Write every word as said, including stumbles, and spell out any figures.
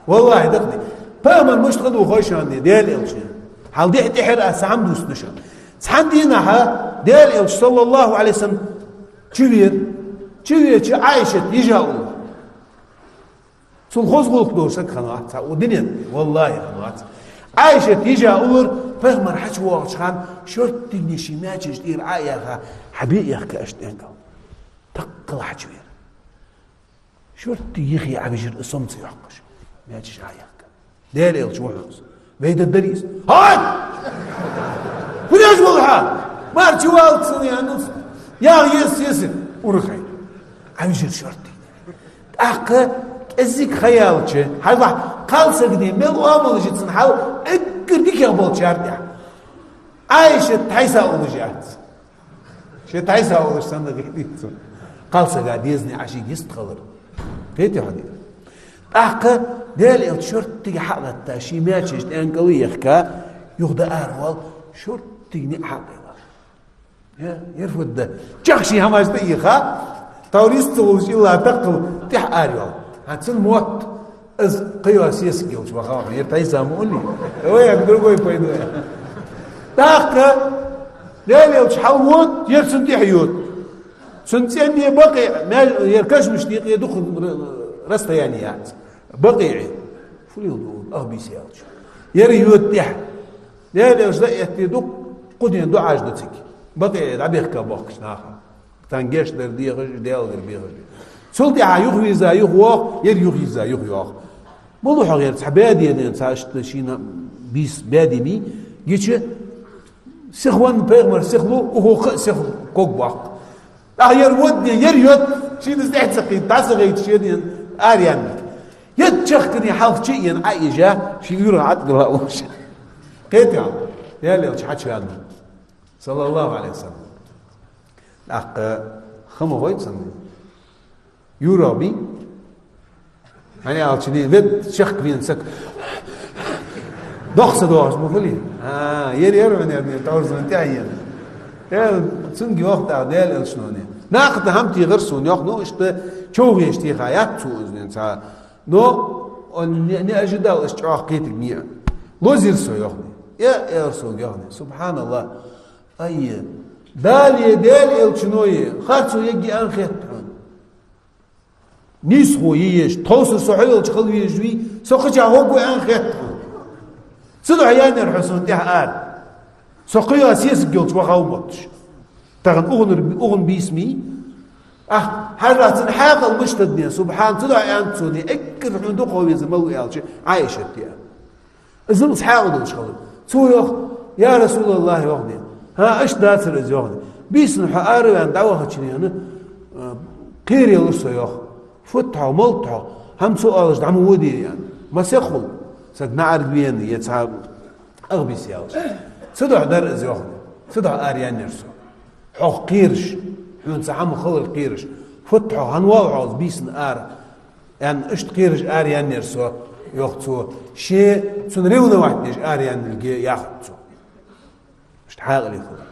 Валлахӏи, дакъа да. Пайхамар мишта хиннав хой шоана, Даьла элча? Хьал дехьа тӀехьара аз цхьа хӀама дувцаргда шоана. Цхьан дийнахьа Даьла элча, саллаллахӏу Ӏалайхӏи ва саллам, чувера, чувеча Ӏайшат йижа уллар. Цул хоза гӀулакх долаш саг хиннавац цхьа укх дунен тӀа, валлахӏи, хиннавац. Ӏайшат йижа уллар, пайхамар хьачувоагӀача хана шорттига ший маьчеш тӀера Ӏо а яьха, хьабе а яьхка иштта тӀенкӀал. Таккхал хьачувера. Шорттига йихье Ӏовижар, из сом ца йоаккхаш, маьчеш Ӏо а яьхка. Даьла элча ва хьона из. Вай даддари из. Хьай! Фу деш вола хьо? Мара чуваллалца аьннад цо. ЯгӀа еза сесаг, урхай. Ӏовижар шорттига. ТӀаккха кӀезига ха яьлча, хьажал, кхалсаг дий, мел оамал я цун хьал, эггара дикагӀа болчар тӀехьа. Ӏайшат тхьайса уллаш яц. Ше тхьайса уллаш санна гӀиттийт цо. Кхалсага дезане Ӏа шийга йистхилар. Кхетий хьона? ТӀаккха Даьла элча шорттига хьа а латта, ший маьчеш тӀенкӀал а яьхка, юха дӀаараваьннав, шорттига ниӀ хьакъ а йолаш. Я, ер фуд да? Чехка ший хӀамаш тӀаийха, товр йист ца хулаш илла таккхал тӀехьа араваьннав. ХӀанз цун мотт, из кхыйола сесаг йолча ваха ва, ер тхьайса ма уллий. Ой, як другой пойду. ТӀаккха Даьла элча хьалвода, ер цунна тӀехьа йода. Цун цӀенне БакъиӀ, маь-, ер кашамашта юкъе дукха р-, расстояние яц. БакъиӀе, фу леладу, ах бийса яьлча, ер йода тӀехьа. Даьла элча дӀаэтте дукха кхуден дуӀаш ду цига. БакъиӀе дӀабехка бохкача наха. Царна гешт дар дехаш, Даьлагара бехаш. Цул тӀехьа юхавийрза юхавоагӀа, ер юхавийрза юхайоагӀа. Малав хьогӀ ер, цхьа баьде ден, цхьа иштта шийна бийса баьде ма йий, гича сихвенна пайхамара сихлу, укхо кхы а сихлу, ког боаккх. ТӀаккха ер водане, ер йода, шийна из тӀехьа ца кхийтта, дӀа ца гӀайта шийна араяннарг. Ер чехкане хьалхача а ена Ӏо а ижа, ший юргӀа ӀотӀадилла волаш. Кхетий хьона? Даьла элча хьачувеннав, саллаллахӀу Ӏалайхи ва саллам. ТӀаккха ха ма хой цунна. ЮргӀа бий? ХӀана аьлча, вед чехка вена саг дохса доагӀаш ма хулий. А, ер, ер ванер, товр цунна тӀехьа ена. Э, цунга йоах тӀаккха Даьла элчано. Накха тӀа хӀама техар сона, йоах, ну, иштта човхаеш теха яц цо из, цхьа. Но он не, не ожидал из чӀоагӀа кхетаргва. Лозийра со, йоах. Э, аьлар сога, йоах. СубхьаналлахӀ. Ай, Далеи Даьла элчанеи харцо ергья аьнна хет хьона. Нийсхо е езаш, тховсара со хьо йолча хила везаш вий, со кхычахьа гӀоргва аьнна хет хьона. Цудухьа яьннаяр хьо сона тӀехьа ара. Со кхыйола сесаг йолча ваха ва мотташ. Тахан укханара, укхун бийса ма йий. Ах, хьажал цун хьаькъал мишта да, субхьан, цудухьа аьннад цо, эггара хьона дукха везар малав аьлча, Ӏайшат я. Из ма хьаькъал долаш хилар. Цо йоах: «Я РасулаллахӀ, — йоах, — хӀа, иштта дацар из, — йоах, — бийсан хьо араваьнна дӀавахача хана, а, кхералар со, — йоах. — Фуд хьо, малад хьо, хӀама ца оалаш дӀа ма воде, — аьнна. — Масех хул, саг наӀарга вена, е цхьа ах бийса яьлча». Цудухьа дар из, йоах. Цудухьа араяннаяр со. Хьох кхераш, хьона цхьа хӀама хилар кхераш. Фуд хьо, хӀана воал хьо из бийсан ара? Аьнна, иштта кхераш араяннаяр со, йоах цо, ше цунна ревновать деш араяннилга яхад цо. Иштта хьаькъале хилар.